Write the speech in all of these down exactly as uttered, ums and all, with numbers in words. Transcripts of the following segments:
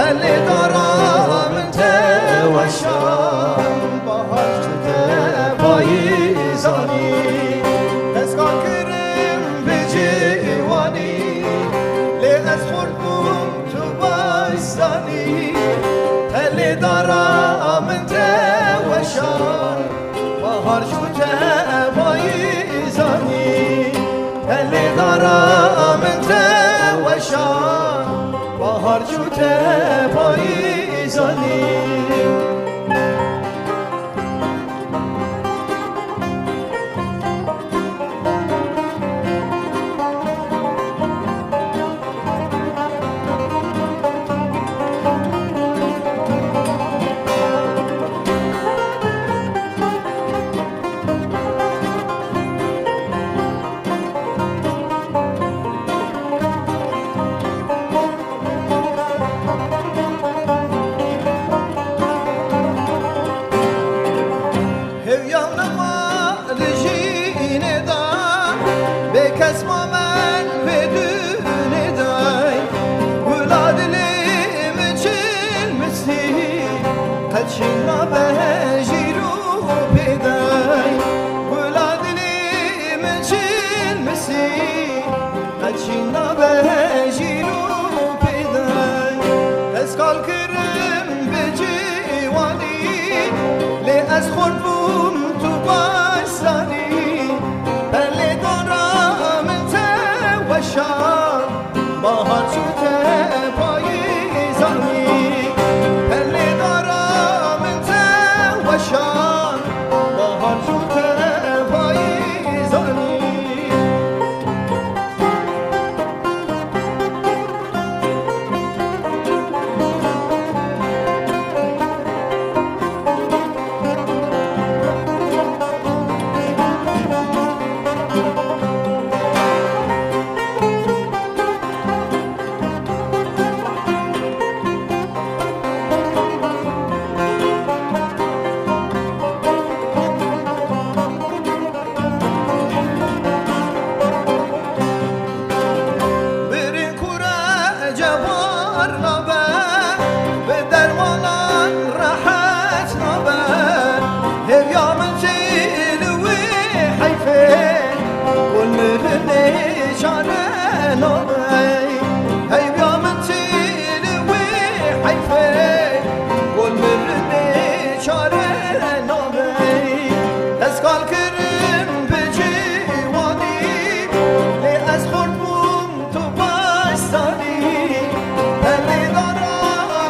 Lê dara min te weşan, bahar çû te payîzanî. Ez kal kirim bi cîwanî, lê ez xurt bûm tu baş zanî. Te lê dara min te weşan, bahar çû te payîzanî. Te lê dara min te weşan, bahar çû te payîzanî. Hêviya min ma di jînê de, bê kes ma men vê dunê de. Gula dilê min çil misî, qet şîn nabe jîr û pêday. Gula dilê min çil misî, qet şîn nabe jîr û pêday. Ez kal kirim bi cîwanî, lê ez xurt bûm tu baş zanî. Pelê dara min te weşan, bahar çû te payîzanî. Pelê dara min te weşan, bahar çû te payîzanî. Birîn kure cebar nabe, bi dermanan rehet nabe. Hêviya min çêl wî heyfê, hûn mirinê çare nabe. Hêviya min çêl wî heyfê, hûn mirinê çare nabe. Ez kal kirim bi cîwanî, lê ez xurt bûm tu baş zanî. Pelê dara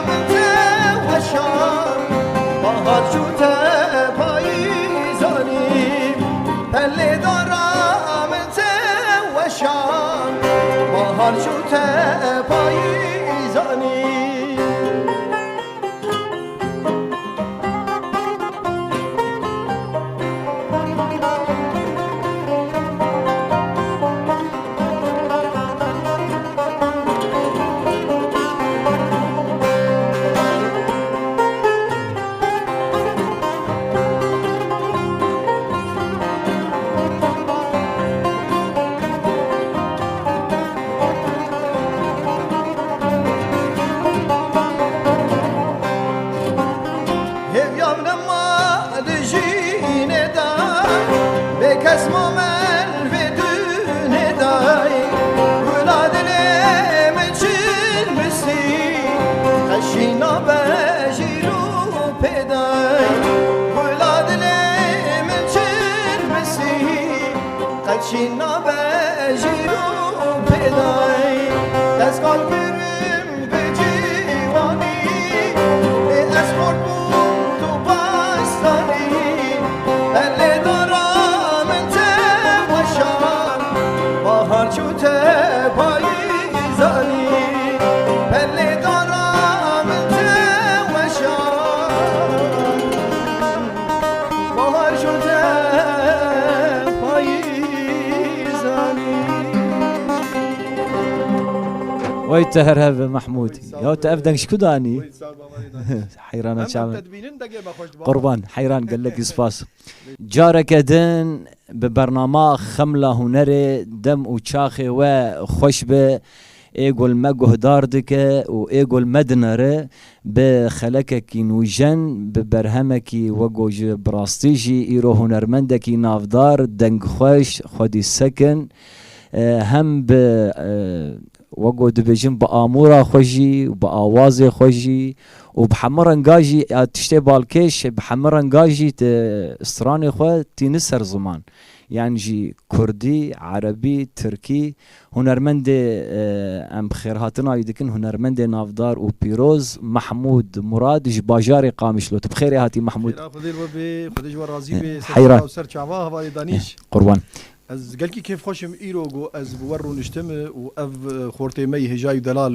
min te weşan, bahar çû te payîzanî. Pelê dara min te weşan, bahar çû te payîzanî. Hêviya min ma di jînê de, bê kes ma men vê dunê de. Gula dilê min çil misî, qet şîn nabe jîr û pêday. Gula dilê min çil misî, qet şîn nabe jîr û pêday. Ez kal kirim bi cîwanî, lê ez xurt bûm tu baş zanî. Pelê dara min te weşan, bahar çû te payîzanî. Pelê dara min te weşan, bahar çû te payîzanî. Wey te her hev Mehmûd. Ya te ev deng ji ku danî? Wey sar baba, wey sar. Heyrana çav. Em tedbînin degê me xweş dibe. Qurban, heyran, gelek spas. Careke din bi bernama Xemla Hunerê dem û çaxê we xweş be. Ê ku li me guhdar dike û ê ku li me dinere, bi xelekekî nûjen, bi berhemekî weko ji bi rastî jî îro hunermendekî navdar, dengxweş, xwedî sekin, e, hem bi, e, weko dibêjin bi amûra xwe jî û bi awazê xwe jî û bi hemû renga jî ya tiştê balkêş, bi hemû renga jî ti stranê xwe tîni ser ziman. Yan jî kurdî, erebî, tirkî, hunermendê, e, em xêrhatina wî dikin, hunermendê navdar û pîroz Mehmûd Murad ji bajarê Qamişlo. Tu bi xêrê hatî Mehmûd. Xêra Xwedê li we bê, Xwedê ji we razî bê, ser heyran. Ser çava hevalê Danîş. Qurban. Ez gelkî kêfxweş im îro ku ez bi we rûniştim û ev, e, xortê me yî hêjayî delal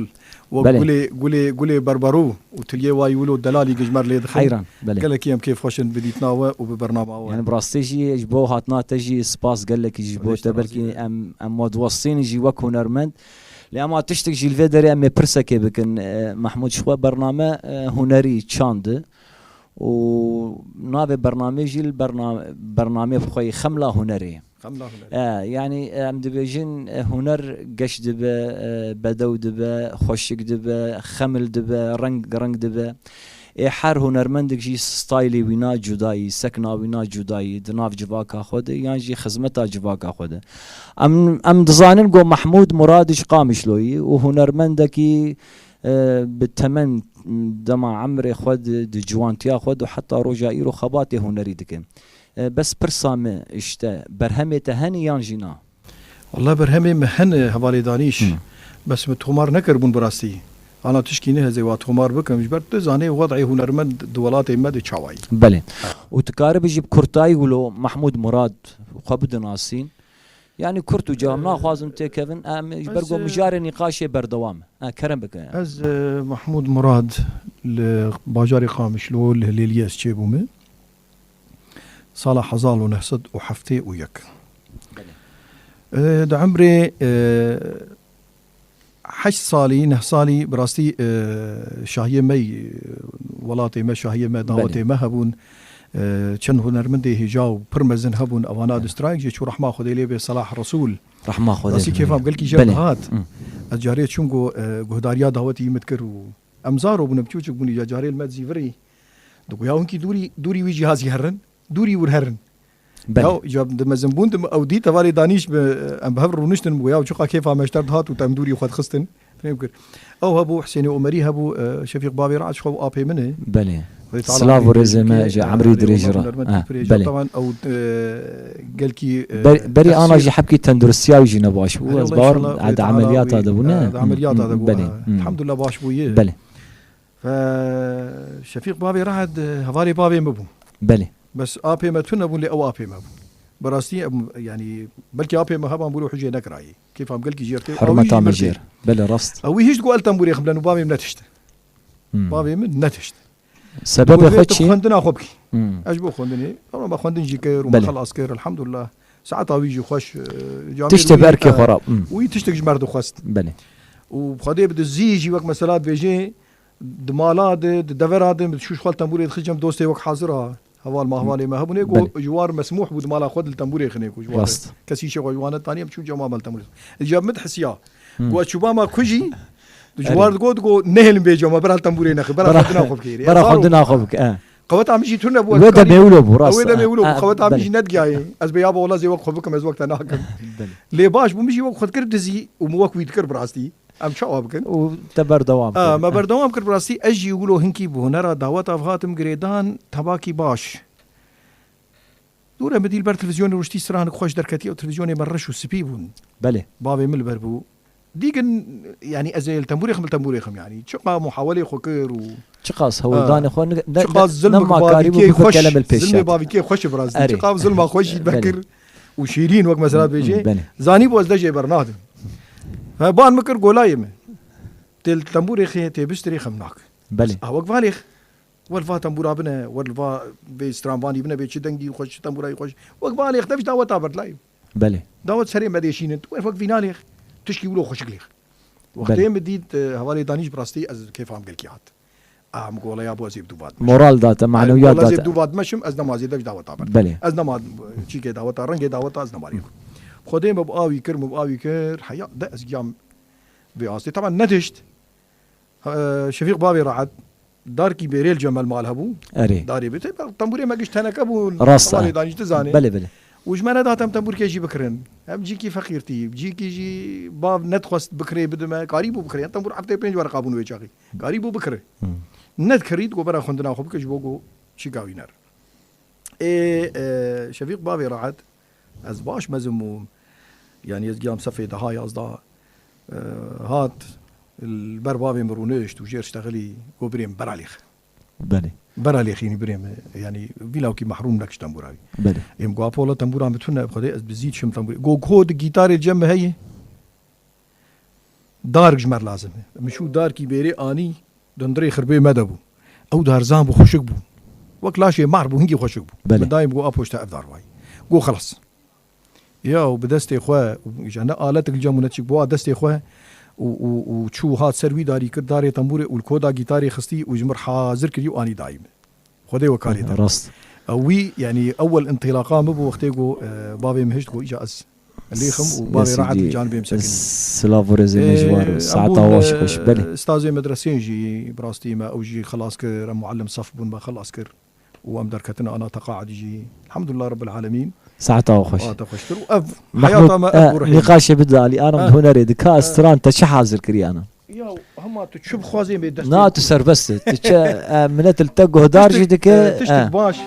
wek Belê. gulê, gulê, gulê berberû û tiliyê wayî wilo delalî ku ji me re lê dixin. Heyran, belê. Gelekî em kêfxweş in bi dîtina we û bi bernama we. Yani bi rastî jî ji bo hatina te jî spas gelekî ji bo Xwedê ji te te belkî razî be. em, em we diwestînin jî wek hunermend. Lê ema tiştek jî li vê derê em ê pirsekê bikin, e, Mehmûd, ji xwe bername, e, hunerî çand e û navê bernamê jî li berna-, bernamê bi xwe yî Xemla Hunerê. Xemla hunerê. E, yani, e, em dibêjin, e, huner geş dibe, e, bedew dibe, xweşik dibe, xemil dibe, reng reng dibe. Ê her hunermendek jî staylê wîna cudayî, sekna wîna cudayî, di nav civaka xwe de, yan jî xizmeta civaka xwe de. Em, em dizanin ku Mehmûd Murad ji Qamişloyî û hunermendekî, e, bi temen dema emrê xwe di, di ciwantiya xwe de heta roja îro xebatê hunerî dike. E, bes pirsa me işte, berhemê te hene yan jî na? Walla berhemê me hene hevalê Danîş. Hı. Bes min tomar nekiribûn bi rastî. Ana tişkî nehezê wa tomar bikim. Ji ber tu zanê wed'ê hunermend di welatê me de çawa ye. Belê. Û tu karibî jî bi kurtayî wilo Mehmûd Murad xwe bidinasîn. Yani kurt û cam Ee, naxwazim têkevin. Em ji ber ez, ku e, mijarê nîqaşê berdewam e. Ha, kerem bike. Ez, e, Mehmûd Murad li bajarê Qamişlo li Hilêliyê ez çêbûme. Sala hezar û neh sed û heftê û yek. Belê. E, di emrê, e, heşt salî, neh salî, bi rastî, e, şahiyê me, e, welatê me, şahiyê me, Belê. dawetê me hebûn. E, çend hunermendê hêja û pir mezin hebûn, evana Belê. di strayek jê çû, rehma Xwedê lê bê, Selah Resûl. Rehma Xwedê Rastî lê kêfa bê. min gelkî jê Belê. dihat. Hı. Ez carê çûm ku, e, guhdariya dawetî min dikir û em zaro bûne, biçûçik bûne, ca carê li me dizîvirî. Digoya hinkî dûrî, dûrî wî cihazî herin, dûrî wir herin. Belê. Ya, ya di mezinbûn de ew dît, hevalê Danîş bi, em bi hev rûniştin, bi ya çiqa kêfa me ji te dihat û te em dûrî xwe dixistin. Fêm kir. Ew hebû, Husênê Omerî hebû, e, Şefîq Bavê Rac xwe û apê min e. Belê. Xwedê Teala Silav û rêzê me ji emrî dirêj re. Hunermendî Ha, pirêj. belê. Taban ew, e, gelkî, e, Ber-, berî ana jî hebkî tenduristiya wî jî ne baş bû. Erê, Ez Allah bawer, inşallah, e, Xwedê di Teala ameliyata wê, de bûne. e, di Hı, ameliyata hı, de bû. belê. Ha. Hı. Elhamdulillah baş bûye. Belê. Fe Şefîq Bavê Raed, e, hevalê bavê min bû. Belê. Bes apê me tune bûn, lê ew apê me bû. Bi rastî, em, yanî, belkî apê me heban bû, lê hûcê nekirayî. Kêfa min gelkî jêr tê. Hurmeta min jêr. Belê, rast. Ew wî hîç digot el tembûrê xim, lê bavê min netişt. Hmm. Bavê min netişt. Sebebê Got, xwe "Vê tu çi? xwendina xwe bikî." Hmm. Ez ji bo xwendinê, tamam, me xwendin jî kir û me Belê. xelas kir, elhamdulillah. Saeta wî jî xweş, e, camêr Tiştê wî, bi erkê e, xwe re. Hmm. wî tiştek ji me re dixwest. Belê. Û bi Xwedê bi dizî jî wek mesela dibêjê, di mala de, di devera de, min şûş xwe li tembûrê dixist cem dostê wek hazir a. Heval mahvalê me hebûnê ku Belê. ji wan mesmûh bû di mala xwe de li tembûrê xinê ku ji wan Rast. kesî şê xwe ji wan netanî, em çûn cema me li tembûrê. Îca min dihisiya. Hmm. Ku ez çûba ma ku jî, di ji Erê. war digot, digot, "Nehêlin vê cema, bera li tembûrê nexin, bera Bera, xwendina xwe bikêrê." bera Ez zaro xwendina xwe bike, e. Qeweta min jî tune bû, ez Wê dikarî demê wilo bû, rast. Qewê demê wilo bû, E, e, qeweta min belê. jî nedigihayê. Ez bê ya bi ola zê wek xwe bikim, ez wek te nakim. Belê. Lê baş bû, min jî wek xwe dikir dizî û min wek wî dikir bi rastî. Em çawa bikin? Û te berdewam Ha, kir. me berdewam kir, bi rastî ez jî wilo hinkî bi hunera daweta ve hatim girêdan, tebakî baş. Dûre min dî li ber televîzyonê rûştî stranek xweş derketî, ew televîzyonê me reş û spî bûn. Belê. Bavê min li ber bû. Dîgin, yanî ez ê li tembûrê xim, li tembûrê xim, yanî. Çiqa muhawelê xwe kir û Çiqas Ha. hewldanê xwe ne, ne, Çiqas ne zilmek makarî bû bavîkê bikir xweş, kelem li pêş zilmê hat. bavîkê xweş bi rastî. Erê. Çiqa zilma xweş jî Belê. bekir û şîrîn wek mesela Hı, dibêjê. belê. Zanî bû ez de jê bernadim. Ve ban min kir golayê min. Tê li tembûrê xê, tê bistirê xem nak. Belê. A wek vanê x-, wel va tembûra bine, wel va vê stranvanî bine, vê çi dengî xweş, çi tembûrayî xweş. Wek vanê x-, dev ji daweta berdilayê. Belê. Dawet serê me dêşînin. Wek vînanê x-, tişkî wilo xweşik lêx. Wextê Belê. min dît, e, hevalê Danîş bi rastî ez kêfa min gelkî hat. A min gola ya bo ez ê bi dû vat meşim. Moral da te, manewiyat da te. Gola ez ê bi dû vat meşim, ez nema zêde ji daweta ber. Belê. Ez nema çîkê daweta, rengê daweta ez nema rê. Xwedê me bi awî kir, me bi awî kir, heya de ez giyam. Vê astê. Teban nedişt. Ee, Şefîq Bavê Rahat, darkî bêrê li cem me li mal hebû. Erê. Darê bê. Tembûrê me giş teneke bû. Rast e. Hevalê danî, tu zanî. Belê, belê. Û ji me nedat em tembûrkê jî bikirin. Em cîkî feqîrtî, cîkî jî bav nedixwest bikirê bidime. Karîbû bikirê. Em tembûr heftê pênc wereqa bûn wê çaxî. Karîbû bikirê. Hmm. Nedikirî, digo bera xwendina xwe bike ji bo ku çîka wî ner. Ê, e, Şefîq Bavê Rahat, ez baş mezin bûm. Yanî ez giyam sefê deha yazdeh, e, hat, li ber bavê min rûnişt û jêr ştexilî, got, "Birê min, bera lêxe." Belê. Bera lêxînî birê min, yanî vî lawkî mehrûm nekişten bûra wî. Belê. Êm got, "Apo, wela tembûra min tune, bi Xwedê ez bi zî dişim tembûrê." Got, "Ko di gîtarê cem min heye?" Dark ji me re lazim e. Min çû darkî bêrê anî, di hundirê xirbê me de bû. Ew darzan bû, xweşik bû. Wek laşê mar bû, hingî xweşik bû. Belê. Min dayê min got, "Apo, ji te ev dar vayî." Got, "Xelas." Ya û bi destê xwe, û îja ne aletik li cem û ne çik, bi wa destê xwe û, û, û çû hat ser wî darî kir, darê tembûrê û li koda gîtarê xistî û ji min re hazir kirî û anî dayî min. Xwedê wekarê da. Rast. Ew wî, yanî ewel întilaqa min bû wextê ku, e, bavê min hişt ku îca ez lêxim û bavê Yasî rahat dî, canibê min sekinî. Silav û rêzê me ji wan re. E, em saeta bûn, wa e, xweş. Belê. Stazê medresê jî bi rastî me ew jî xelas kir, em muallim sef bûn me xelas kir. Û em derketin ana teqaudî jî. Elhamdulillah Rabbil Alemîn. Saeta wa xweş. Saeta xweştir û ev Mehmûd, heyata me, e, ev bû rihî. Nîqaşê bidide alî, anam, ha, hunerê di ka, ha, stranê te çi hazir kirî, anam? Ya, hema tu çi bixwazê, me dest. Na, tu serbest î. Tu çi, e, minet li te guhdar jî dike, e, tiştek, e, tiştek baş.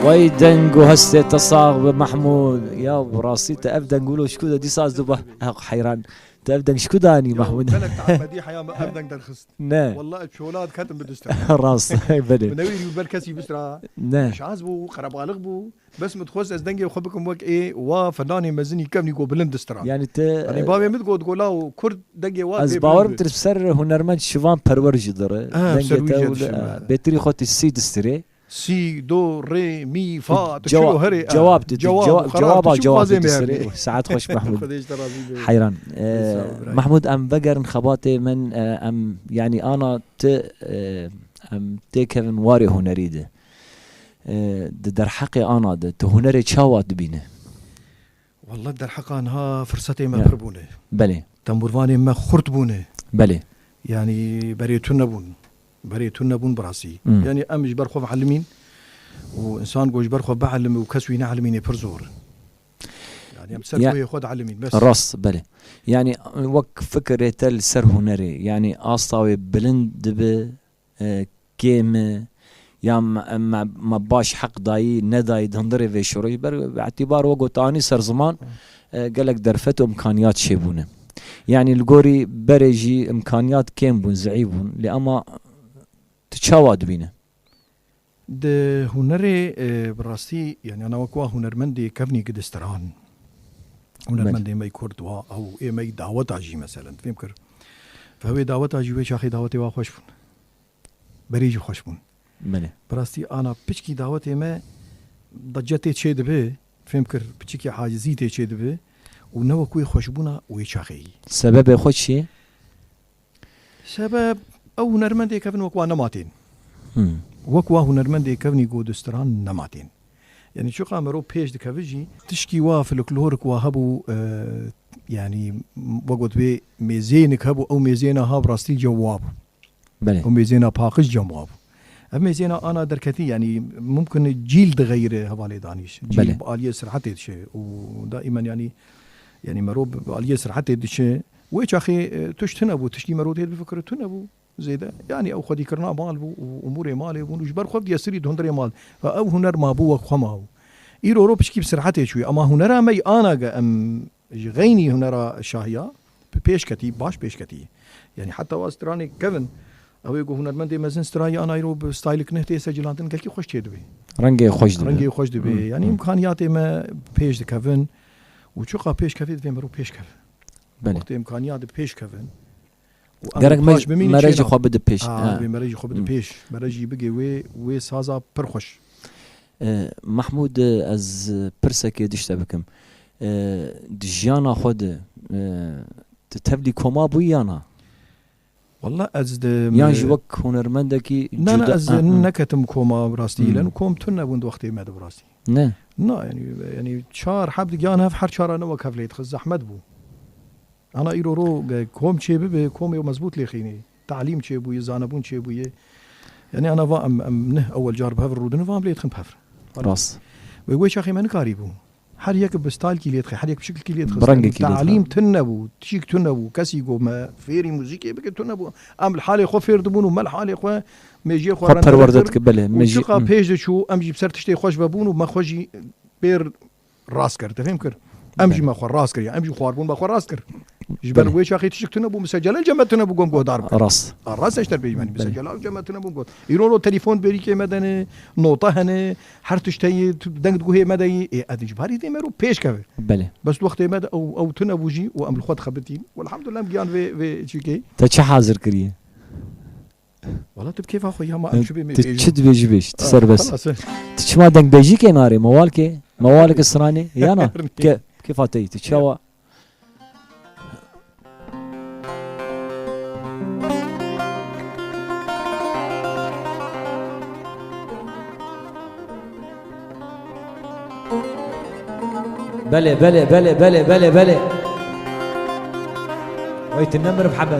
Ay deng û hestê te sax be Mahmud. Ya bi rastî te ev deng wilo ji ku de dîsa ez diba. Heq heyran. Te ev deng ji ku de anî Mahmud? Belek te Ehmedî heya me ev deng derxist. Ne. Wallah ez çola diketim bi distira. Rast, belê. Min newêrî û ber kesî bistira. Ne. Şaz bû, qerebalix bû. Bes min dixwest ez dengê xwe bikim wek ê wa felanê mezinî kevnî ku bilind distira. Yani te, yani bavê min digot, digot, "Lawo, Kurd dengê wa ez bawerim tir ser hunermend Şivan Perwer jî dire. Ah, dengê te wile, bêtirî xwe tî sî distirê." Si, do, re, mi, fa, tu çi herê, cewab tu, cewab, cewaba, cewab tu, tu sirê. Saet xweş Mahmud. Xwedê ji te razî be. Heyran. Sağ ol, Ibrahim. Mahmud, em vegerin xebatê min, e, em, yani ana tu, e, em têkevin warê hunerî de. E, di derheqê ana de, tu hunerê çawa dibîne? Wallah derheqa niha firsatê me pir bûne. Belê. Tembûrvanê me xurt bûne. Belê. Yani berê tune bûn. Berê tune bûn bi rastî. Hmm. Yani em ji ber xwe ve elimîn û insan ku ji ber xwe bielime û kes wî neelimînê pir zor. Yani em ser guhê xwe dielimîn, bes. Rast, belê. Yani wek fikirê te li ser hunerê, yani asta wê bilind dibe, e, kêm e, ya me, me, me baş heq dayî, nedayî di hundirê vê şoreşê ber, bi îtîbar we got anî ser ziman, e, gelek derfet û imkaniyat çêbûne. Yani li gorî berê jî imkaniyat kêm bûn, zeîf bûn. Lê ama tu çawa dibîne? Di hunerê, e, bi rastî, yani ana wek wa hunermendê kevnî gidistiran. Hunermendê me yî Kurd wa, ew ê me yî daweta jî meselen, fêm kir. Ve wê daweta jî wê çaxê dawetê wa xweş bûn. Berê jî xweş bûn. Belê. Bi rastî ana piçkî dawetê me dece tê çê dibe, fêm kir, piçikî hacizî tê çê dibe û ne wek wê xweşbûna wê çaxê yî. Sebebê xwe çi ye? Sebeb ew hunermendê kevin wek wa nematên. Hmm. Wek wa hunermendê kevnî ku distiran nematên. Yani çiqa mero pêş dikeve jî tişkî wa folklorik wa hebû, e, yani wek got wê mêzênik hebû, ew mêzêna ha bi rastî cewa bû. Belê. Ew mêzêna paqij cem wa bû. Ev mêzêna ana derketî, yani mumkin cîl dixeyire hevalê danîş. Cîl bi aliyê sirhetê dişe û daimen yani, yani mero bi, bi aliyê sirhetê dişe. Wê çaxê, e, tişt tune bû, tiştî mero tê bifikire tune bû zêde. Yani ew xwedîkirina mal bû û umûrê malê bûn û ji ber xwe diye sirî di hundirê mal. Ve ew huner mabû wek xwe mabû. Îro ro piçkî bi sirhetê çûye. Ema hunera me yî ana ge em ji xeynî hunera şahiya bi pêş ketî, baş pêş ketî. Yani heta wa stranê kevin, ew ê ku hunermendê mezin stranî anayî ro bi stylik neh tê secilandin gelkî xweş çê dibê. Rengê xweş dibe. Rengê xweş dibe. Hmm. Yani imkaniyatê me pêş dikevin û çiqa pêş kevê divê mero pêş keve. Belê. Wextê imkaniyat di pêş kevin. Û em Gerek paş me, bimînin me re jî çêna. Xwe bide pêş. Ha, ha. Wê me re jî xwe bide Hmm. pêş. Me re jî bigê wê, wê saza pir xweş. E, Mahmûd, ez pirsekê dişte bikim. E, di jiyana xwe de, e, tu tevlî koma bûyî ya na? Walla ez di Yan jî wek hunermendekî Na, na, cuda- ez Ha, ha. neketim koma bi rastî Hmm. îlen. Kom tune bûn di wextê me de bi rastî. Ne. Na, yani, yani çar heb digiyan hev, her çara ne wek hev lê dixist, zehmet bû. Ana îro ro ge kom çê bibe, komê mezbût lê xînê. Talîm çê bûye, zanebûn çê bûye. Yani ana va em, em neh ewel car bi hev rûdin, va em lê dixin bi hev. Rast. Wê wê çaxê me nikarî bû. Her yek bi stalkî lê dixe, her yek bi şikilkî lê dixe. Bi rengekî lê dixe. Talîm tune bû, tişik tune bû. Kesî got me fêrî muzîkê bike tune bû. Em li halê xwe fêr dibûn û me li halê xwe mêjiyê xwe Xwe rende perwerde dikir. Dike, belê, Û mêjî, çiqa hı. pêş diçû, em jî bi ser tiştê xweş vebûn û me xwe jî pêr rast kir, te fêm kir? Em jî Belê. me xwe rast kiriye, em jî xwarbûn me xwe rast kir. Ji ber Belê. wê çaxê tişik tune bû, misecele cem me tune bû, gom guhdar bû. Rast. A, rast eşter pêjmenî, Belê. misecele cem me tune bû, got. Îro ro telefon berîkê me dene, nota hene, her tişt heye, tu deng di guhê me de yî, ê, ez ji barî dê me ro pêş keve. Belê. Bes wextê me de ew, ew tune bû jî û em li xwe dixebitîn. Welhamdulillah em giyan vê, vê çîkê. Te çi hazir kiriye? Wala tu bi kêfa xwe ya ma em çi bê me Tu bêjin. çi dibêjî bêj, tu Ah, serbest. xelas e. Tu çima dengbêjî kê narê, mewal kê? Mewaleke stranê, ya na? Ke, kêfa te yî, tu çawa? Belê, belê, belê, belê, belê, belê. Wey, tu ne miriv hebe.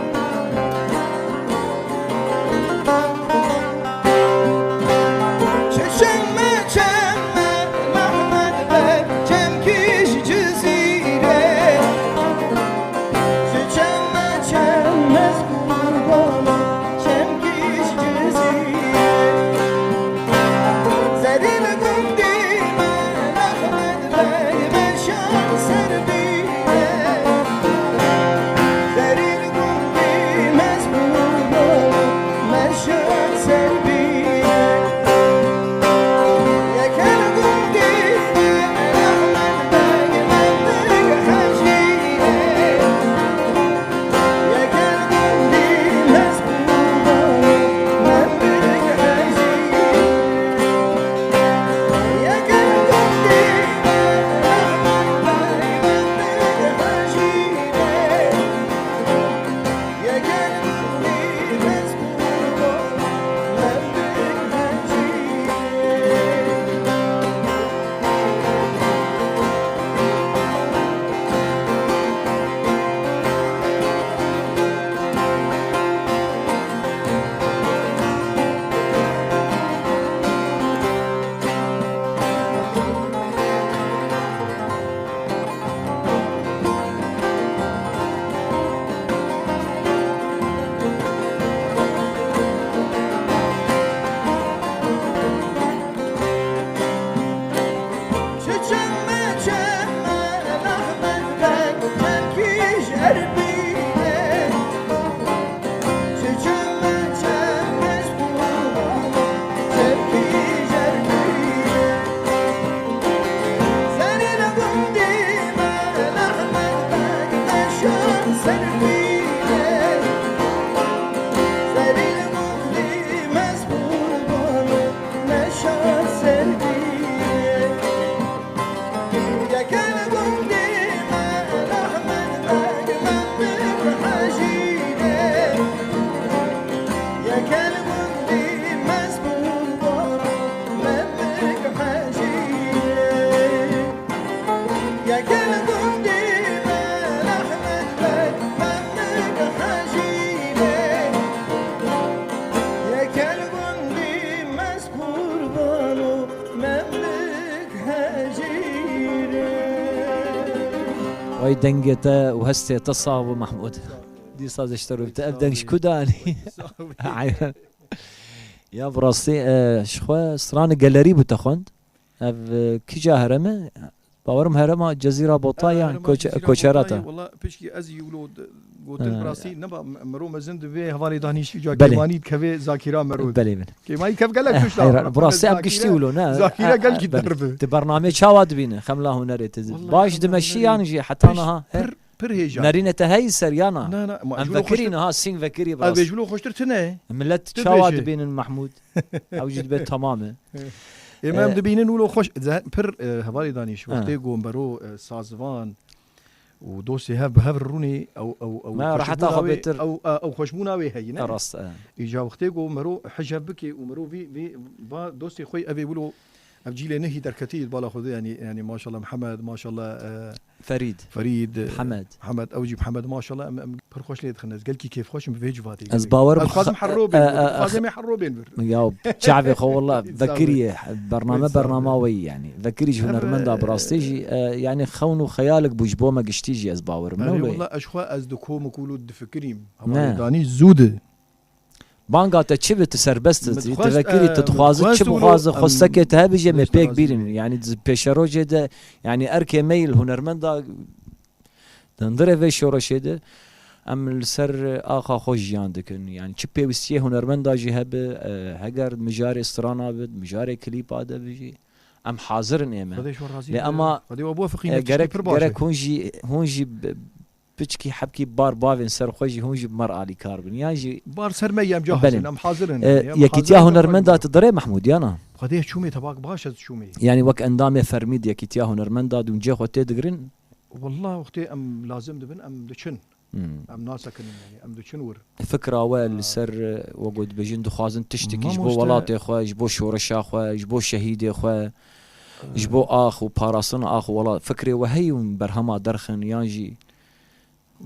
Dengê te û hestê te sax bû Mehmûd. Dîsa ez ji te re te ev deng ji ku danî? Heyran. Ya bi rastî, e, ji xwe stranê gelerî bû te xwend. Ev, e, kîja herem e? Bawerim herema Cezîra Bota yan Koçerata. Wala pişkî ez yî wilo gotin bi rastî neba mero mezin di vê hevalê danîşî ca kêmanî dikeve zakîra mero. Belê, belê. Kêmanî kev gelek tişt da. Bi rastî ev giştî wilo ne? Zakîra gelkî derbi. Ti bernamê çawa dibîne? Xemla hunerê ti baş dimeşî yan jî heta niha? Pir hêja. Nerîne te heyî ser yana? Na, na, em vekirî niha sîng vekirî bi rastî. Ev jî wilo xweştir tine. Millet çawa dibînin Mehmûd? Ew jî dibe tamam e. Ê me em dibînin wilo xweş, pir, e, hevalê danîş, wextê ku mero, e, sazvan û dostê hev bi hev rûnê, ew, ew, ew xweşbûna wê, ew, e, ew xweşbûna wê heyî, ne? Rast e. Îca wextê ku mero hijev bike û mero vî, vî, va dostê xwe evê wilo ev cîlê nehî derketî bala Xwedê, yanî, yanî maşallah Mihemed, maşallah, e, Ferîd. Ferîd, Mihemed. Mihemed, ew jî Mihemed, maşallah, em, em pir xweş lê dixin. Ez gelkî kêfxweş im bi vê civatê. Ez bawer im. Ez dixwazim herro bên vir. Dixwazim ê herro bên vir. Ya çavê xwe wela vekirî, bername bernama we yî yanî. Vekirî ji hunermenda bi rastî jî, e, yanî xewn û xeyalek bû ji bo me giştî jî ez bawer im. Ne wilo? Wela ez xwe ez di kom û kûl û difikirîm. Hevalê danî zû di. Banga te çi bi, tu serbest î, tu vekirî, tu dixwazi çi bixwazi, xwestekê te hebijê me pêk bîrin. Yanî di pêşerojê de, yanî erkê me yî li hunermenda di hundirê vê şoreşê de em li ser axa xwe jiyan dikin. Yanî çi pêwîstiyê hunermenda jî hebe, e, heger mijarê strana bi, mijarê klîpa de bi jî, em hazir in ê me. Lê ema, e, gerek, gerek hûn jî, hûn jî bi, piçkî hebkî bar bavên ser xwe jî hûn jî bi me re alîkar bin. Yan jî bar ser me yem ca hazir, em hazir in. E, yanî, em Yekîtiya hazir in, Hunermenda tu dirê Mehmûd, yana? Xwedê çûmê tebak baş ez çûmê. Yanî wek endamê fermî di Yekîtiya Hunermenda dûncê xwe tê digirin? Wallah wextê em lazim dibin, em diçin. Hmm. Em nasekinin, yanî em diçin wir. Fikra we li ser, e, we got dibêjin dixwazin tiştekî ji bo welatê xwe, ji bo şoreşa xwe, ji bo şehîdê xwe, ji bo ax û parastina ax û welat. Fikrê we heye hûn berhema derxin yan jî?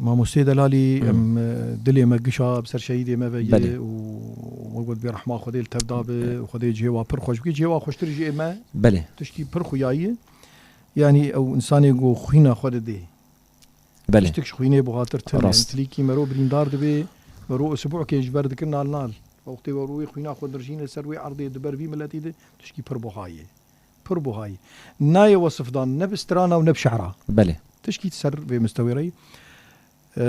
Mamostê delalî, em, e, dilê me gişa bi ser şehîdê me ve ye û we got bê rehma Xwedê li tev da bi û Xwedê cihê wa pir xweş bike, cihê wa xweştir jî ê me. Belê. Tişkî pir xuya ye. Yanî ew însanê ku xwîna xwe didê. Belê. Tiştik ji xwînê buhatir tune. Rast. Em tilîkî mero birîndar dibe, mero usbûkê ji ber dikin nal nal. Wextê we rûyê xwîna xwe dirjîne ser wê erdê di ber vî miletî de, tişkî pir buha ye. Pir buha ye. Nayê wesifdan ne bi strana û ne bi şehra. Belê. Tişkî ser vê mistewê re ye. Eee,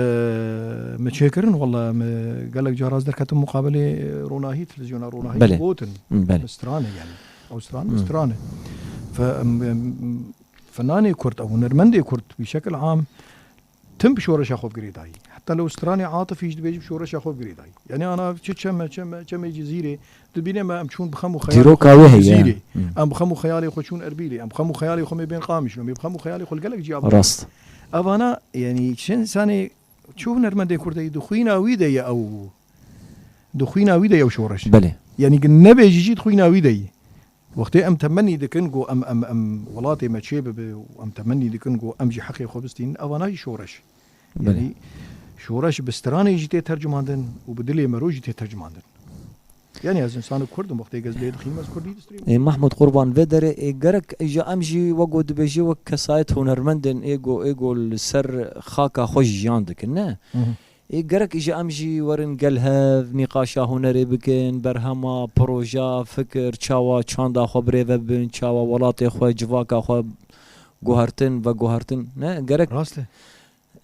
me çêkirin, wela me gelek cara ez derketim muqabilê Ronahî, televîzyona Ronahî gotin. Belê. Bi strane yanî. Ew strane, bi strane. Fe, em, em, Fenanê Kurd, ew hunermendê Kurd, bi şekil am, tim bi şoreşa xwe bi girêdayî. Heta li stranê Atifî jî dibêjim şoreşa xwe bi girêdayî. Yanî ana çi çem e, çem e, çemê Cizîrê, dibîne me em çûn bi xem û xeyalê xwe Cizîrê. Hmm. Em bi xem û xeyalê xwe çûn Erbîlê. Em bi xem û xeyalê xwe mê bên Qamişlo. Mê bi xem û xeyalê xwe li gelek ciya. Rast. Evana, yanî çi însanê, çi hunermendê Kurd e, di xwîna wî de ye ew. Di xwîna wî de ye ew şoreş. Belê. Yanî nebêjî jî di xwîna wî de ye. Wextê em temennî dikin ku em, em, em welatê me çê bibe û em temennî dikin ku em jî heqê xwe bistînin, evana jî şoreş. Belê. Yanî şoreş bi stranê jî tê tercimandin û bi dilê mero jî tê tercimandin. Yanî ez însanê Kurd im, wextê ez lê dixînim ez Kurdî distînim. Ê Mahmud Qurban, vê derê ê gerek îja em jî wek ku dibêjî wek kesayet hunermendên ê ku, ê ku li ser xaka xwe jiyan dikin, ne? Hı hı. Ê gerek îja em jî werin gel hev, nîqaşa hunerê bikin, berhema, proja, fikir, çawa çanda xwe birêve bibin, çawa welatê xwe, civaka xwe guhertin, veguhertin. Ne, gerek. Rast e.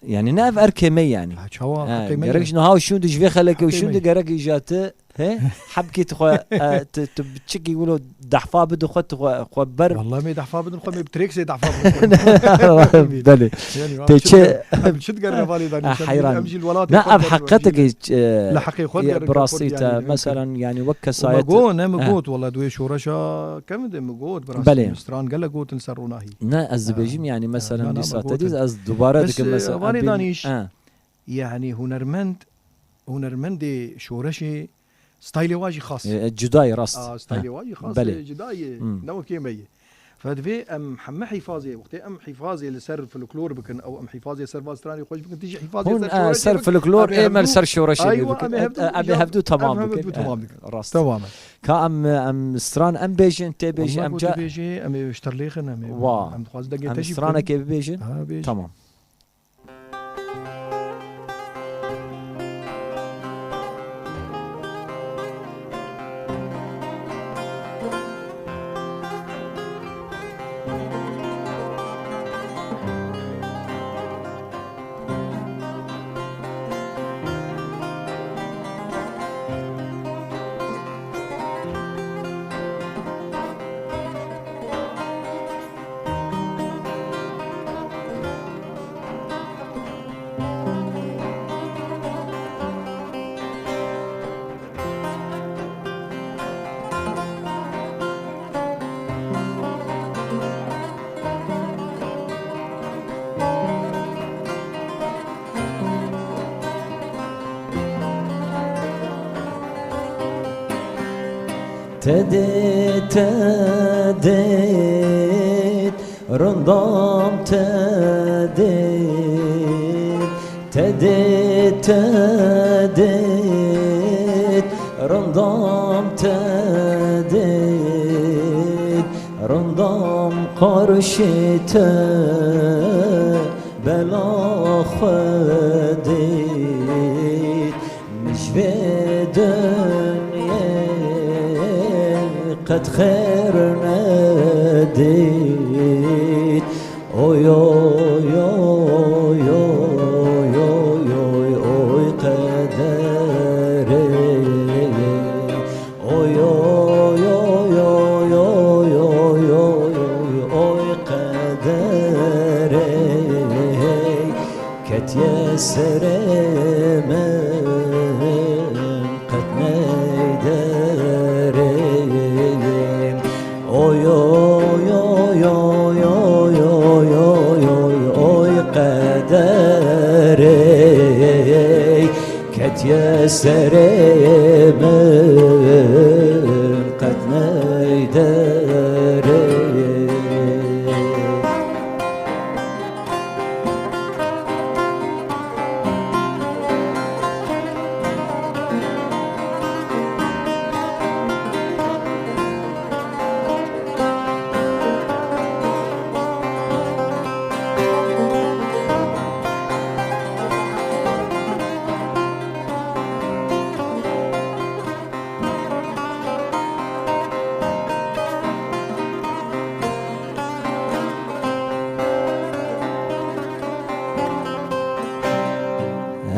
Yanî ne ev erkê me yanî. Ha, çawa, ha, heqê me gerek ye. Ji niha û şûn di ji vê xelekê û şûn di gerek îja ti He? Hebkî tu xwe, e, tu, tu biçikî wilo dehfa bidi xwe, tu xwe, xwe ber. Wallah me dehfa bidin xwe, me bi trêksê dehfa bidin. Belê. Yanî, tê çi, çi diger hevalê da nîşan, heyran. Em jî li welatê xwe. Na, ev heqetekî, e, li heqê xwe digerin, bi rastî te, yanî, mesela, yanî wek kesayet. Me got, ne, me got, wallah, duê şoreşa kevin de me got, bi rastî, belê, stran gelek gotin ser ronahî. Ne, ez dibêjim, yanî, mesela, dîsa te dî, ez dubare dikim, mesela, hevalê danîş. Yanî hunermend, hunermendê şoreşê staylê wa jî xas. E, e, cuda ye, rast. A, staylê wa jî xas, belê, e, cuda ye. Hmm. Ne wekê me ye. Fe divê em heme hîfazê, wextê em hîfazê li ser folklor bikin, ew em hîfazê ser va stranê xweş bikin, tu jî hîfazê ser şoreşê bik. Hûn, e, ser folklor, em ê me li ser şoreşê bê bikin. Em ê hevdu, e, em ê hevdu temam bikin. Hevdu temam bikin. E, rast. Temam e. Ka em, em stran em bêjin, tê bêjin, em ca. Dibêjê, em ê ji terlêxin, em ê, wa, em dixwazin dengê te jî bikin. Em stranekê bibêjin? Ha, bêjin. Tamam. Te dît, te dît, rindam te dît. Te dît, te dît, rindam te dît. Rindam qarşî te bela xwe dît. Min ji vê dinyê qet xêr nedît. Oy, oy, oy, oy, qederê. Oy, oy, oy, oy, qederê. Ketiye serê min qet neyderê. Oy, oy, oy, qederê. Ketiye serê min qet neyderê.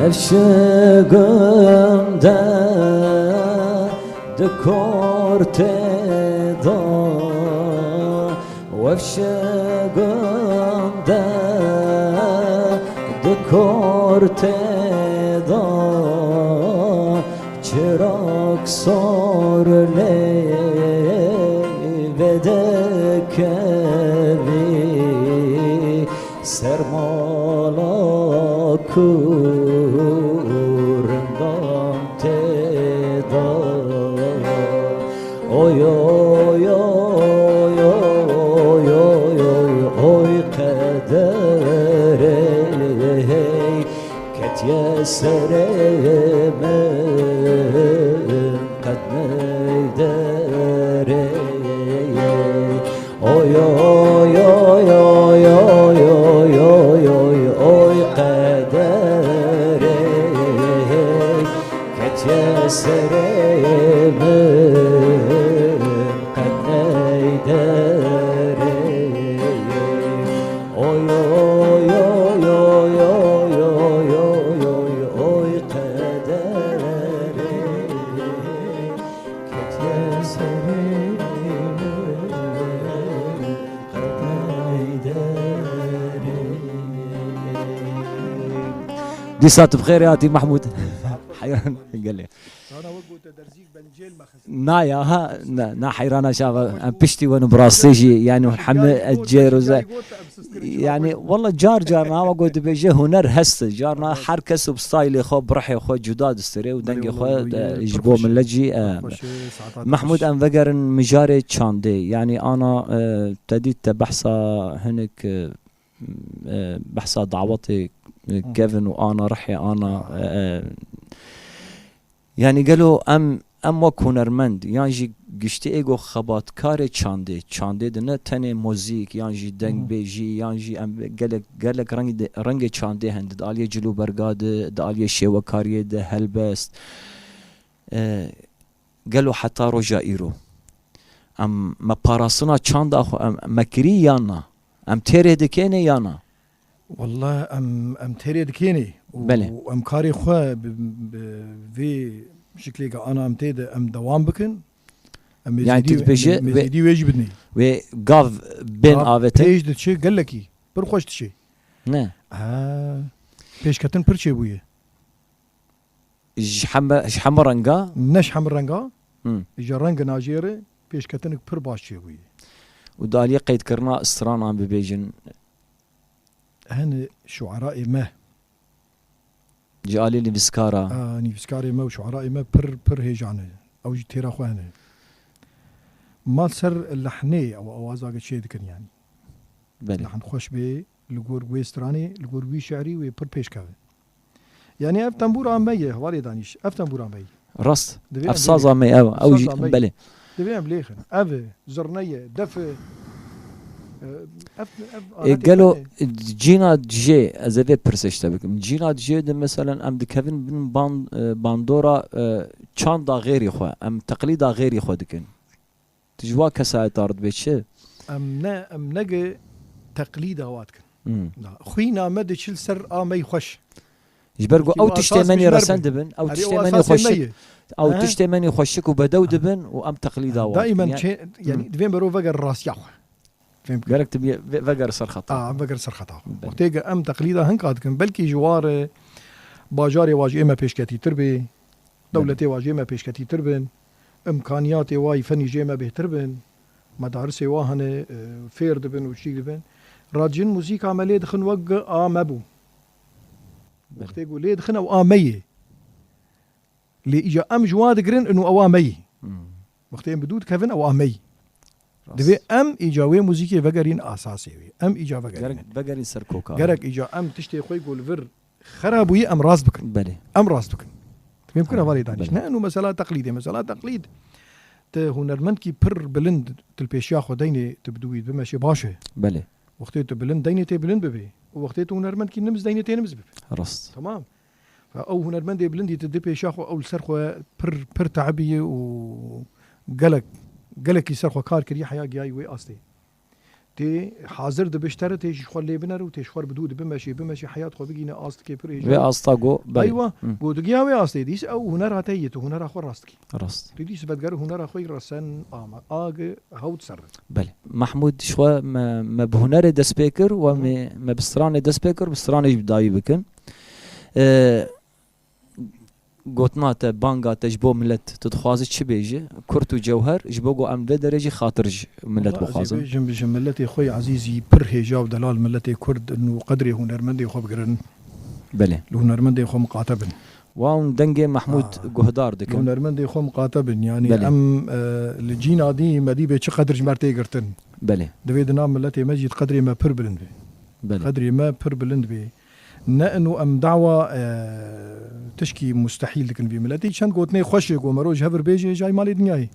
Ev şigunda di kortê de, ev şigunda di kortê de. Çirak sor lê vedekevî, sermala ku rindam tê de. Oy, oy, oy, oy, oy, oy, oy, qederê. Ketiye serê min qet neyderê. Oy, oy, oy, oy, oy, oy, oy, oy, oy, qederê. Ketiye serê min qet neyderê. Oy, oy, oy, qederê. Ketiye serê min qet neyderê. Dîsa tu bi xêrê hatî Mehmûd. Heyran gelê. Sana wek gote derzîk bencêl mexist. Na ya, ha, na, na heyrana şava. Em piştî wen bi rastî jî, yani heme cêr û ze-, yani walla car car na, wek dibêje huner hest. Carna her kes û bi stylê xwe, bi rihê xwe cuda distirê û dengê xwe, e, ji bo millet jî, e, Mehmûd, em vegerin mijarê çandê. Yani ana, e, te dît te behsa hinek, e, e, behsa dawetê, e, kevin û ana rihê ana, e, e, yani gelo em, em wek hunermend yan jî giştî ê go xebatkarê çandê, çandê de ne tenê muzîk yan jî dengbêjî yan jî em gelek, gelek rengî de, rengê çandê hene, di aliyê cilûberga de, di aliyê şêwekariyê de, helbest. E, gelo heta roja îro em me parastina çanda xwe em me kirî yan na? Em têrê dikênê yan na? Wallah em, em têrê dikênê û Belê. em karê xwe bi, bi vê şiklê ke ana em tê de em dewam bikin. Em Yani mêzêdî, tu dibêje em wê, mêzêdî wê jî bidinê. Wê gav bên Gav avêtin? Pêş diçe gelekî. Pir xweş diçe. Ne. Ha, pêşketin pir çêbûye. Ji heme, ji heme renga? Ne ji heme renga. Hmm. Ji rengê najêrê pêşketinek pir baş çêbûye. Û di aliyê qeydkirina stranan bibêjin? Hene şuaraê me. Ji aliyê nivîskara? A, nivîskarê me û şuaraê me pir, pir hêja ne. Ew jî têra xwe hene. Ma ser lehnê ew awazake çê dikin, yanî. Belê. Lehn xweş bê, li gor wê stranê, li gor wî şi'rî wê pir pêş keve. Yanî ev tembûra me ye, hevalê Danîş, ev tembûra me ye. Rast. Divê Ev em saza lêxin. me ye, ew, ew jî, Saza me ye. belê. Divê em lêxin. Ev e, zirne ye, def e. E, ev, ev Ê, aletê gelo me ne. cîna dijê, ez ê vê pirsê ji te bikim. Cîna dijê de, meselen, em dikevin bin ban-, e, bandora, e, çanda xêrî xwe, em teqlîda xêrî xwe dikin. Tu ji wa kesayeta re dibê çi? Em ne, em nege teqlîda wa dikin. Hmm. Na, xwîna me diçil ser a me yî xweş. Ji ber ku Wekî ew wa tiştê esas me nî bijmer resen bin. dibin, ew Erê, tiştê o me nî esasê me xweşik, ye. ew He? tiştê me nî xweşik û bedew dibin û em teqlîda wan dikin. Daîmen Ya- çê, yanî Hmm. divê merov veger rastiya xwe. Fêm kir. Gerek tu bê-, ve-, veger ser xeta. A, veger ser xeta xwe. Belê. Wextê ke em teqlîda hinka dikin, belkî ji wa re bajarê wa ji ê me pêşketîtir bê, Belê. dewletê wa ji ê me pêşketîtir bin, imkaniyatê wa yî fenî ji ê me bêhtir bin, medarisê wa hene, e, fêr dibin û şî dibin. Radjin muzîka me lê dixin wek a me bû. Belê. Wextê ku lê dixin ew a me yê. Lê îca em ji wa digirin û ew a me yî. Hmm. Wextê em bi dû dikevin ew a me yî. Rast. Divê em îca wê muzîkê vegerîn asasê wê. Em îca vegerîn. Gerek vegerîn ser koka. Gerek îca em tiştê xwe ku li vir xera bûyî em rast bikin. Belê. Em rast bikin. Fêm kir hevalê Danîş. Belê. Ne eno mesela teqlîdê. Mesela teqlîd. Te hunermendkî pir bilind tu li pêşiya xwe deynê tu bi dû wî bimeşê baş e. Belê. Wextê tu bilind deynê tê bilind bibê. Û wextê tu hunermendkî nimz deynê tê nimz bibê. Rast. Tamam. Ew hunermendê bilindî tu di pêşa xwe ew li ser xwe pir, pir teibî û gelek, gelekî ser xwe kar kiriye heya gihayî wê astê. Tê hazir dibe ji te re tê ji xwe lê binere û tê ji xwe re bi dû dibe meşê, bimeşê heyat xwe bigîne astikê pir hêja. Vê asta go, belê. Eywa, Hı. go digiya wê astê dîs ew hunera te yê tu hunera xwe rast dikî. Rast. Tu dîs vedger hunera xwe yî resen ama agi hewt ser re. Belê. Mahmûd ji xwe me, me bi hunerê dest pê kir û Hı. me, me bi stranê dest pê kir, bi stranê jî bi dawî bikin. Ee, gotina te, banga te ji bo milet, tu dixwazî çi bêjî? Kurt û cewher, ji bo ku em vê derê jî xatir ji milet Wala ez ê bixwazin. bêjim, ji miletê xwe yê ezîzî pir hêja û delal miletê Kurd in û qedrê hunermendê xwe bigirin. Belê. Li hunermendê xwe miqate bin. Wan dengê Mahmûd Ah. guhdar Li dikin. hunermendê xwe miqate bin. Yanî Belê. em, e, li cîna dî me dî bê çi qedir ji me tê girtin. Belê. Divê di nav miletê me jî qedrê me pir bilind be. Belê. Qedrê me pir bilind be. Ne ino em dawa, e, tişkî mustehîl dikin vî miletî. Çend gotinê xweş ê ku mero ji hevir bêjê jay malê dinyayê.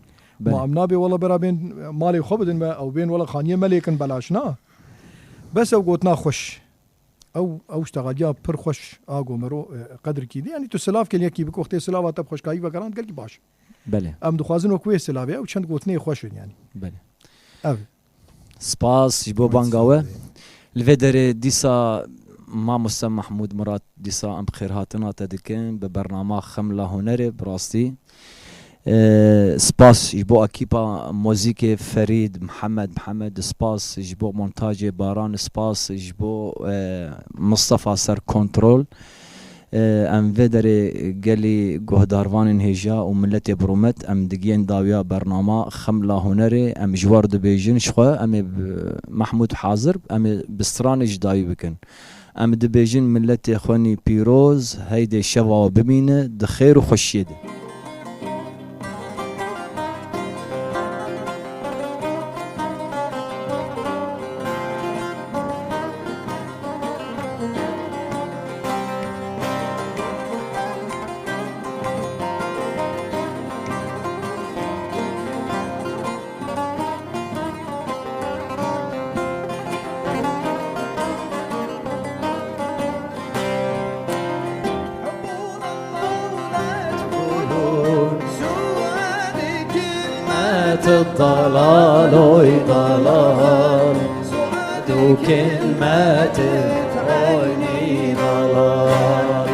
Belê. Ma em nabê wela bera bên malê xwe bidin me, ew bên wela xaniyê me lêkin belaş na. Bes ew gotina xweş. Ew, ew ştexaliya pir xweş a ku mero, e, qedirkî dî. Yanî tu silav kel yekî bik wextê silava te bi xweşkayî vegerand gelkî baş. Belê. Em dixwazin wek wê silavê ew çend gotinê xweş in yanî. Belê. Ev. Spas ji bo banga we. Li vê derê dîsa mamoste Mahmûd Murat dîsa em bi xêrhatina te dikin bi bernama Xemla Hunerê bi rastî. Ee, spas ji bo ekîpa muzîkê Ferîd, Mihemed, Mihemed, spas ji bo montajê Baran, spas ji bo, e, Mistefa ser kontrol. Em vê derê gelî guhdarvanên hêja û miletê bi rûmet em digihên dawiya bernama Xemla Hunerê. Em ji we re dibêjin, ji xwe em ê bi Mehmûd hazir, em ê bi stranê ji dawî bikin. Em dibêjin miletê xwenî pîroz, heydê şeva we bimîne di xêr û xweşiyê de. كلمة الضلال، وي ضلال. سعاد كلمة عيني ضلال.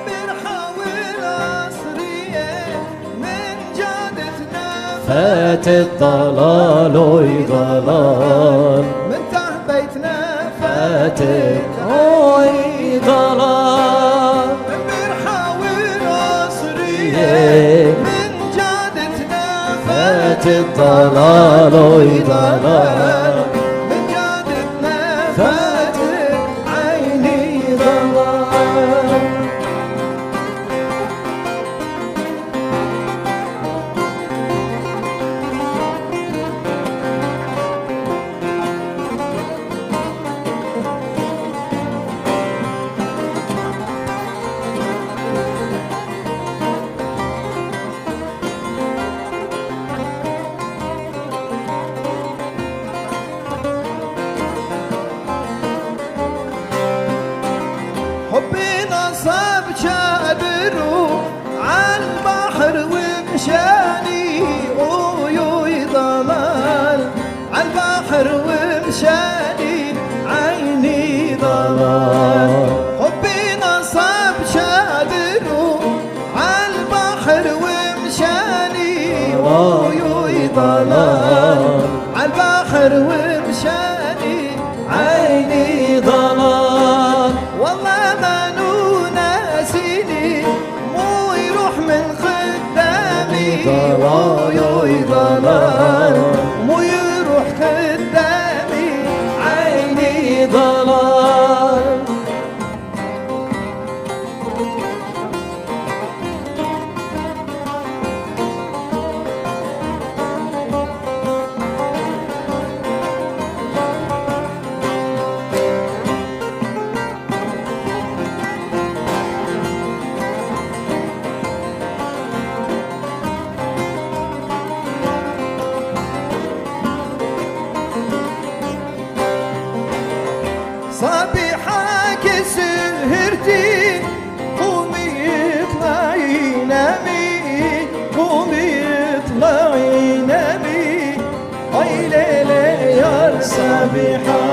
بنحاول عصرية من جادتنا. فات الضلال، وي ضلال. من تحت بيتنا. فاتت، أوي ضلال. بنحاول عصرية من جادتنا. فاتت ضلال، أوي ضلال. من جادتنا. فاتت عيني ضلال. Oy, oy, dalal, al bahr wimşani, eyni dalal. Wallah, ma nû nesînî, mû yirûh min qidemî. Oy, oy, dalal, mû yirûh qidemî, eyni dalal. Sabiha ke sihirtî, qûmî yitlayî nemî, qûmî yitlayî nemî. Ay lê lê yar Sabiha.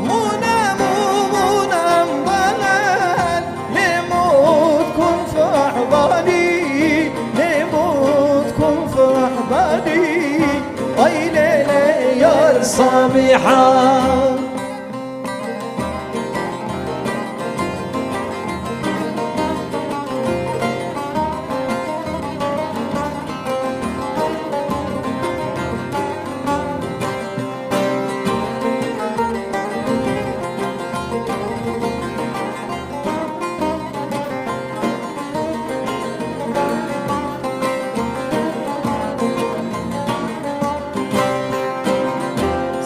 Mûnem û mûnem dalal, lê mût kun fehbanî, lê mût kun fehbanî. Ay lê lê yar Sabiha.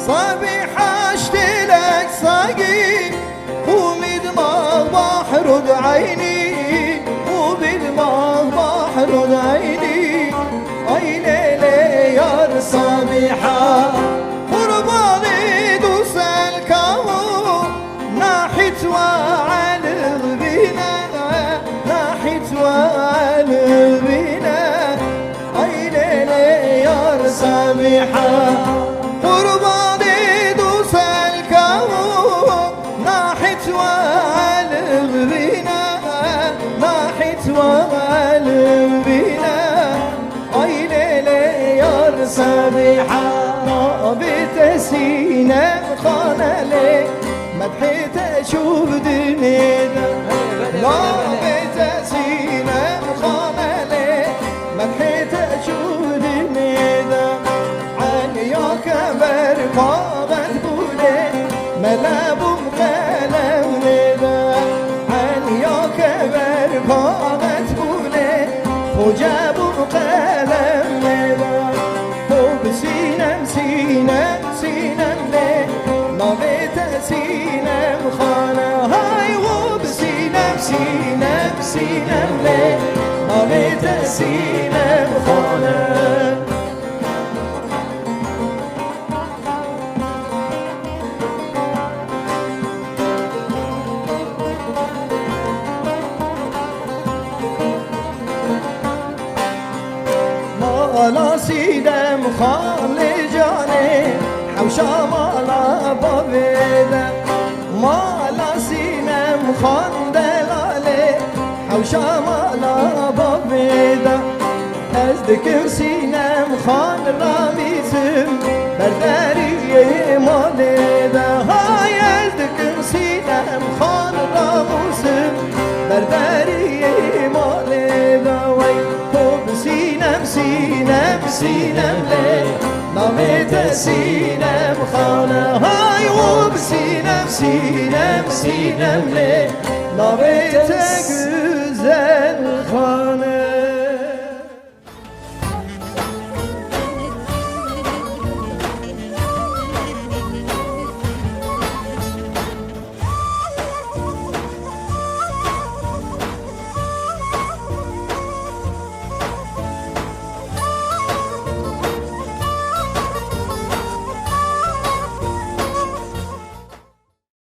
Sabiha ştêlek sagî, qûmî dimax bahrûd eynî, qûmî dimax bahrûd eynî. Ay lê lê yar Sabiha, qurbanî du selka û nahît we elix bîne, nahît we elix bîne. Ay lê lê yar Sabiha, qurbanî du selka û nahît we elix bîne, nahît we elix bîne. Ay lê lê yar Sabiha, navê te Sînem Xan e lê, medhê te çû bi dinê de. Navê te Sînem Xan e lê, medhê te çû bi dinê de. Eniya kever kaxet bûlê, mele bûm qelem lê de. Eniya kever kaxet bûlê, xoce bûm qelem lê de. Ho bi Sînem, Sînem, Sînem lê, navê te Sînem Xan e. Hay ho bi Sînem, Sînem, Sînem lê, navê te Sînem Xan e. Mala Sînem Xan lê canê, hewşa mala bavê de. Mala Sînem Xan delalê, hewşa mala bavê de. Ez dikim Sînem Xan ramîsim ber deriyê malê de. Hay ez dikim Sînem Xan ramûsim ber deriyê malê de. Wey ho bi Sînem, Sînem, Sînem lê, navê te Sînem Xan e. Hay ho bi Sînem, Sînem, Sînem lê, navê te Gül